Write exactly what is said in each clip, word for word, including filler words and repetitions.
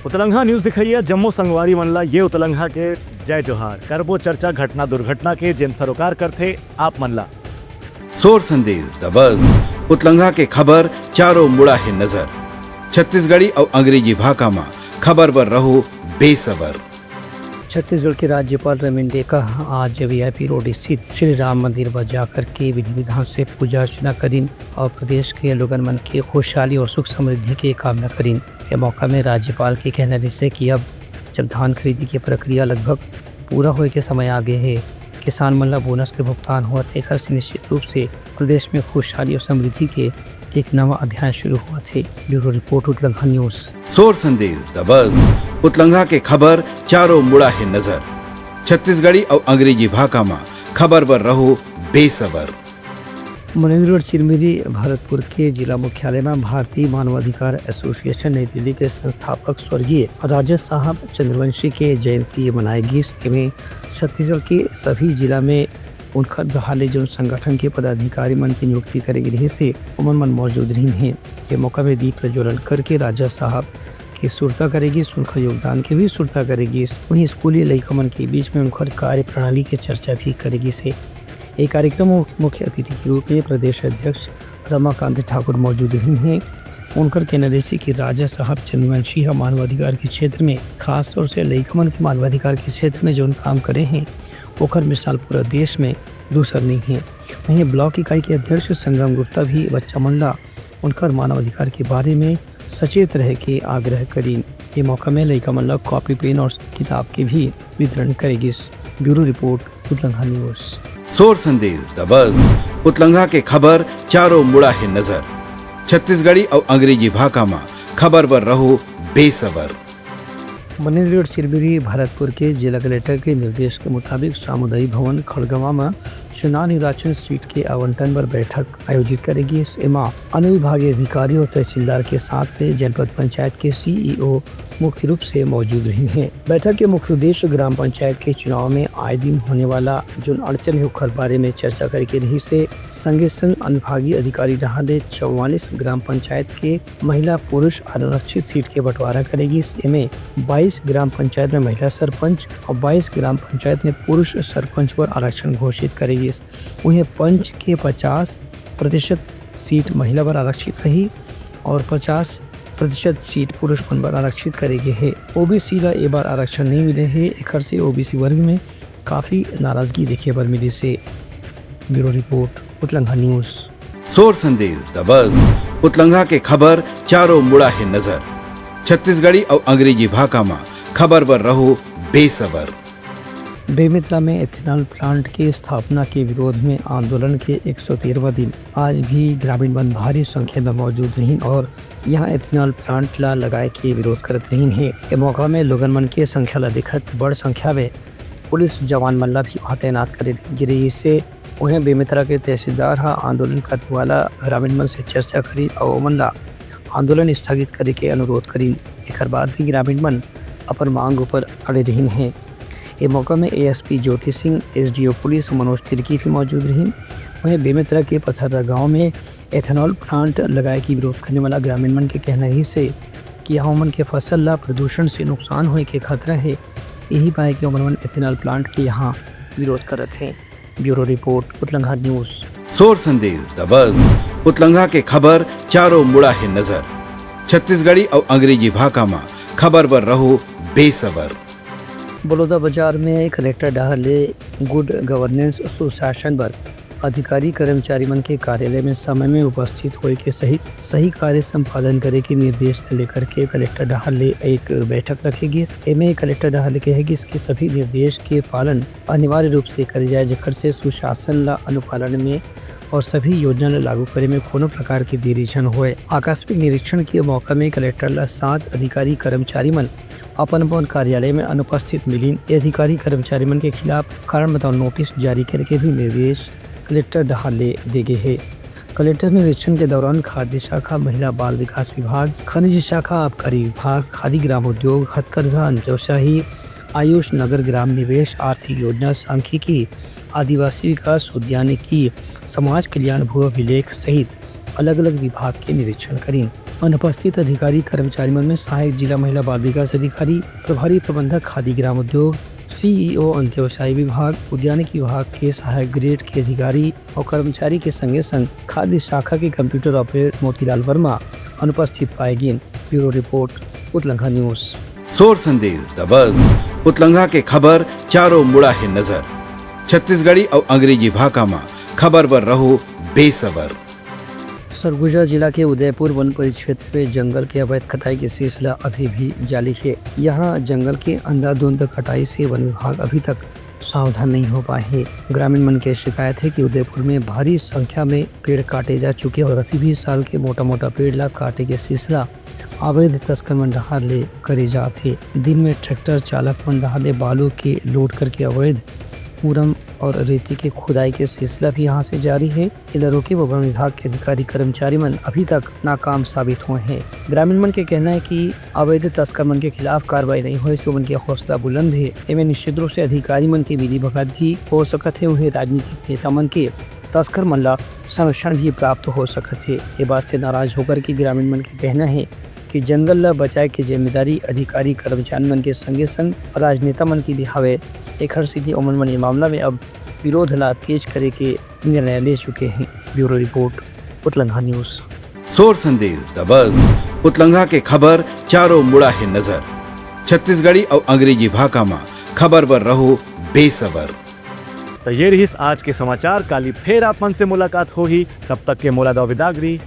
उतलंघा news दिखइया जम्मो संगवारी मन ला ये उतलंघा के जय जोहार। करबो चर्चा घटना दुर्घटना के, जेन सरोकार करथे आप मन ला। सोर संदेश दबस, उतलंघा के खबर चारों मुड़ा हे नजर। छत्तीसगढ़ी अउ अंग्रेजी भाखा म खबर बर रहो बेसबर। छत्तीसगढ़ के राज्यपाल रमेन डेका ह आज वीआईपी रोड स्थित श्री राम मंदिर बर जाकर के विधि विधान से पूजा अर्चना करिन और प्रदेश के लोगन मन के खुशहाली और सुख समृद्धि के कामना करिन। ये मौका में राज्यपाल के कहना रहिसे कि अब जब धान खरीदी के प्रक्रिया लगभग पूरा होए के समय आ गए हे, किसान मन ला बोनस के भुगतान होवत हे, एकर से निश्चित रूप से प्रदेश में खुशहाली और समृद्धि के एक नवा अध्याय शुरू होवत हे। ब्यूरो रिपोर्ट, उतलंघा न्यूज। सोर संदेश दबस, उतलंघा के खबर चारों मुड़ा हे नजर। छत्तीसगढ़ी अउ अंग्रेजी भाखा म खबर बर रहो बेसबर। मनेन्द्रगढ़ चिरमिरी भरतपुर के जिला मुख्यालय में भारतीय मानवाधिकार एसोसिएशन नई दिल्ली के संस्थापक स्वर्गीय राजा साहब चंद्रवंशी के जयंती मनाए गिस। एमे छत्तीसगढ़ के सभी जिला में उनकर डहार ले जौन संगठन के पदाधिकारी मन के नियुक्ति करे गे रिहिस हे, ओमन मन मौजूद रहिन हे। ये मौका में दीप प्रज्वलन करके राजा साहब के सुरता करे गिस, उनकर योगदान के भी सुरता करे गिस। वहीं स्कूली लइका मन के बीच में उनकर कार्यप्रणाली के चर्चा भी करे गिस हे। ये कार्यक्रम में मुख्य अतिथि के रूप में प्रदेश अध्यक्ष रमाकांत ठाकुर मौजूद रहिन हे। उनकर कहना रहिसे कि राजा साहब चंद्रवंशी ह मानवाधिकार के क्षेत्र में, खासतौर से लइका मन के मानवाधिकार के क्षेत्र में जौन काम करे हे, ओकर मिसाल पूरा देश में दूसर नहीं हे। वहीं ब्लॉक इकाई के अध्यक्ष संगम गुप्ता भी बच्चा मन ला उनकर मानवाधिकार के बारे में सचेत रहे के आग्रह करिन। ये मौका में लइका मन ला कॉपी, पेन और किताब के भी वितरण करे गिस। ब्यूरो रिपोर्ट, उतलंघा न्यूज। सोर संदेश दबस, उतलंघा के खबर चारों मुड़ा हे नजर। छत्तीसगढ़ी अउ अंग्रेजी भाखा म खबर बर रहो बेसबर। मनेन्द्रगढ़ चिरमिरी भरतपुर के जिला कलेक्टर के निर्देश के मुताबिक सामुदायिक भवन खड़गवां म चुनाव निर्वाचन सीट के आवंटन बर बैठक आयोजित करे गिस। एमा अनुविभागीय अधिकारी और तहसीलदार के साथ में जनपद पंचायत के सीईओ मुख्य रूप से मौजूद रहिन हे। बैठक के मुख्य उद्देश्य ग्राम पंचायत के चुनाव में आए दिन होने वाला जोन अड़चन हे, ओकर बारे में चर्चा करे के रहिस हे। संगे संग अनुविभागीय अधिकारी डहार ले चौवालीस ग्राम पंचायत के महिला पुरुष अनारक्षित सीट के बंटवारा करे गिस। एमे बाईस ग्राम पंचायत में महिला सरपंच और बाईस ग्राम पंचायत में पुरुष सरपंच बर आरक्षण घोषित करे गिस। उहें पंच के पचास प्रतिशत सीट महिला बर आरक्षित रही और पचास प्रतिशत सीट पुरुष मन बर आरक्षित करे गे हे। ओबीसी ला ए बार आरक्षण नहीं मिले हे, एखर से ओबीसी वर्ग में काफी नाराजगी देखे बर मिलिस हे। ब्यूरो रिपोर्ट, उतलंघा न्यूज। सोर संदेश दबस, उतलंघा के खबर चारों मुड़ा हे नजर। छत्तीसगढ़ी अउ अंग्रेजी भाखा म खबर बर रहो बेसबर। बेमेतरा में एथेनॉल प्लांट के स्थापना के विरोध में आंदोलन के एक सौ तेरहवाँ दिन आज भी ग्रामीण मन भारी संख्या में मौजूद रहिन और यहाँ एथेनॉल प्लांट ला लगाए के विरोध करत रहिन हे। ए मौका में लोगन मन के संख्या ला देखत बड़ संख्या में पुलिस जवान मन ला भी वहाँ तैनात करे गे रिहिस हे। उहें, बेमेतरा के तहसीलदार ह आंदोलन करने वाला ग्रामीण मन से चर्चा करिन अउ ओमन ला आंदोलन स्थगित करे के अनुरोध करिन। एकर बाद भी ग्रामीण मन अपन मांग ऊपर अड़े रहिन हे। ए मौका में ASP Jyoti Singh, SDO police Manoj Tirkey भी मौजूद रहिन। वहीं बेमेतरा के पथर्रा गांव में एथेनॉल प्लांट लगाए के विरोध करने वाला ग्रामीण मन के कहना रहिस हे कि यहाँ ओमन के फसल ला प्रदूषण से नुकसान होए के खतरा हे, यही पाए कि ओमन मन एथेनॉल प्लांट के यहाँ विरोध करत हे। ब्यूरो रिपोर्ट, उतलंघा न्यूज। सोर संदेश दबस, उतलंघा के खबर चारों मुड़ा हे नजर। छत्तीसगढ़ी अउ अंग्रेजी भाखा म खबर बर रहो बेसबर। बलौदाबाजार में कलेक्टर डहार ले गुड गवर्नेंस, सुशासन बर अधिकारी कर्मचारी मन के कार्यालय में समय में उपस्थित होए के सहित सही कार्य संपादन करे के निर्देश ले लेकर के कलेक्टर डहार ले एक बैठक रखे गिस। एमे कलेक्टर डहार ले कहे गिस कि सभी निर्देश के पालन अनिवार्य रूप से करे जाए, जेकर से सुशासन ला अनुपालन में और सभी योजना ला लागू करे में कोनो प्रकार के देरी झन होए। आकस्मिक निरीक्षण के मौका में कलेक्टर ला सात अधिकारी कर्मचारी मन अपन अपन कार्यालय में अनुपस्थित मिलिन। ये अधिकारी कर्मचारी मन के खिलाफ कारण बताओ नोटिस जारी करके भी निर्देश कलेक्टर डहार ले दे गे हे। कलेक्टर निरीक्षण के दौरान खाद्य शाखा, महिला बाल विकास विभाग, खनिज शाखा, आबकारी विभाग, खादी ग्राम उद्योग, हथकरघा, अंचौशाही, आयुष नगर, ग्राम निवेश, आर्थिक योजना, सांख्यिकी, आदिवासी विकास, उद्यानिकी, समाज कल्याण, भू अभिलेख सहित अलग-अलग विभाग के निरीक्षण करिन। अनुपस्थित अधिकारी कर्मचारी मन में सहायक जिला महिला बाल विकास अधिकारी, प्रभारी प्रबंधक खादी ग्राम उद्योग, सीईओ अंत्योदय विभाग, उद्यानिकी विभाग के सहायक ग्रेड के अधिकारी और कर्मचारी के संगे संग खाद्य शाखा के कंप्यूटर ऑपरेटर मोतीलाल वर्मा अनुपस्थित पाए गिन। ब्यूरो रिपोर्ट, उतलंघा न्यूज। सोर संदेश दबस, उतलंघा के खबर चारों मुड़ा हे नजर। छत्तीसगढ़ी और अंग्रेजी भाखा मा खबर बर रहो बेसबर। सरगुजा जिला के उदयपुर वन परिक्षेत्र में जंगल के अवैध कटाई के सिलसिला अभी भी जारी हे। यहाँ जंगल के अंधाधुंध कटाई से वन विभाग अभी तक सावधान नहीं हो पाए हे। ग्रामीण मन के शिकायत हे कि उदयपुर में भारी संख्या में पेड़ काटे जा चुके हे और अभी भी साल के मोटा मोटा पेड़ ला काटे के सिलसिला अवैध तस्कर मन डहार ले करे जात हे। दिन में ट्रैक्टर चालक मन डहार ले बालू के लोड करके अवैध मुरम और रेती के खुदाई के सिलसिला भी यहाँ से जारी हे। एला रोके बर वन विभाग के अधिकारी कर्मचारी मन अभी तक नाकाम साबित होए हे। ग्रामीण मन के कहना हे कि अवैध तस्कर मन के खिलाफ कार्रवाई नहीं होए से उमन के हौसला बुलंद हे। एमे निश्चित रूप से अधिकारी मन के मिली भगत भी हो सकत हे। उहे राजनीतिक नेता मन के तस्कर मन ला संरक्षण भी प्राप्त हो सकत हे। ये बात से नाराज होकर के ग्रामीण मन के कहना हे कि जंगल ला बचाए के जिम्मेदारी अधिकारी कर्मचारी मन के संगे संग राजनेता मन के भी हवे। एखर सेती ओमन मन ये मामला में अब विरोध ला तेज करे के निर्णय ले चुके हे। ब्यूरो रिपोर्ट, उतलंघा न्यूज। सोर संदेश दबस, उतलंघा के खबर चारों मुड़ा हे नजर। छत्तीसगढ़ी और अंग्रेजी भाखा मा खबर बर रहो बेसबर। तो ये रहिस आज के समाचार। काली फेर आप मन से मुलाकात होही, तब तक के मोला दव बिदागरी।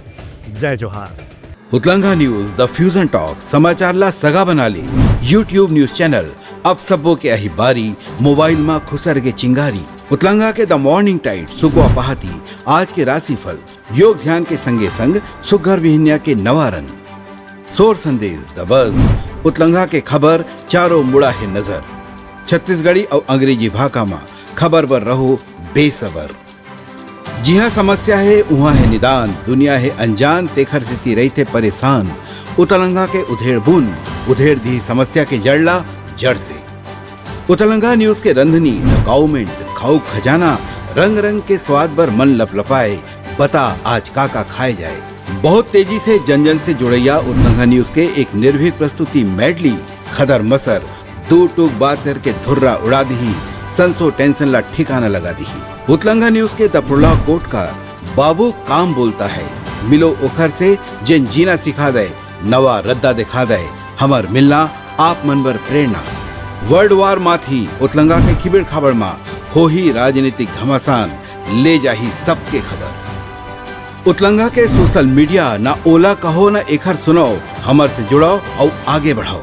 जय जोहार। उतलंघा न्यूज, द फ्यूजन टॉक, समाचार ला सगा बना ले। YouTube न्यूज चैनल, अब सबो के अही बारी, मोबाइल मा खुसर के चिंगारी। उतलंघा के द मॉर्निंग टाइड, सुकवा पहाती, आज के राशिफल, योग ध्यान के संगे संग सुग्घर बिहनिया के नवा रंग। सोर संदेश दबस, उतलंघा के खबर चारों मुड़ा हे नजर। छत्तीसगढ़ी और अंग्रेजी भाखा मा खबर बर रहो बेसबर। जिहाँ समस्या हे, उहाँ हे निदान, दुनिया हे अनजान, तेखर सेती रहिथे परेशान। उतलंघा के उधेड़ बुन, उधेड़ दिही समस्या के जड़ ला जड़ से। उतलंघा न्यूज के रंधनी, द गाउमेंट, खाऊ खजाना, रंग रंग के स्वाद बर मन लपलपाए, बता आज का का खाए जाए। बहुत तेजी से जन जन से जुड़ैया उतलंघा न्यूज के एक निर्भीक प्रस्तुति मेडली, खदर मसर, दू टूक बात करके धुर्रा उड़ा दिही, संसो टेंशन ला ठिकाना लगा दिही। उतलंघा न्यूज के द प्रोलॉग कोट का, बाबू काम बोलता है, मिलो ओखर से, जेन जीना सिखा दे, नवा रद्दा दिखा दे, हमर मिलना आप मन बर प्रेरणा। वर्ल्ड वार माथी उतलंघा के खिबेड़ खाबड़ मा होही राजनीतिक घमासान, ले जाही सबके खबर। उतलंघा के सोशल मीडिया, ना ओला कहो ना एखर सुनाओ, हमर से जुड़ाओ और आगे बढ़ाओ।